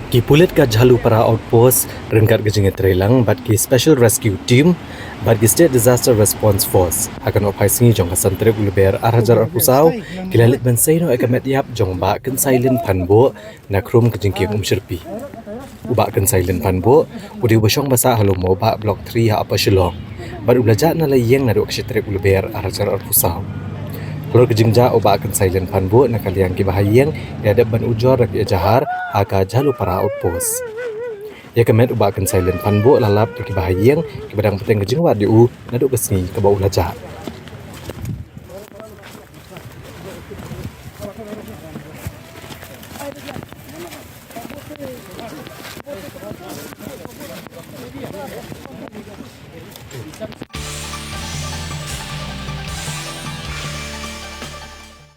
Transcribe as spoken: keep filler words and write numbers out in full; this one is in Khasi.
Ki pulit ka Jhalupara Outpost ryngkat ka jingïatreilang bad ki Special Rescue Team bad ki State Disaster Response Force ha ka nohphaisngi jong ka san tarik u Lber ar hajar arphew saw ki la leit ban sei noh ïa ka met ïap jong u Bah Kynsailin Phanbuh na khrum ka jingkieng Umshyrpi. U Bah Kynsailin Phanbuh u dei uba shong ba sah ha Lum Mawbah Block three ha Upper Shillong bad u la jah na la ïing naduh ka shi tarik u Lber ar hajar arphew saw. Halor ka jingjah u Bah Kynsailin Phanbuh na ka liang ki bahaïing ki la dep ban ujor da ki ejahar ha ka Jhalupara Outpost. Ïa ka met u Bah Kynsailin Phanbuh la lap da ki bahaïing kiba dang bteng ka jingwad ïa u naduh ka sngi kaba u la jah.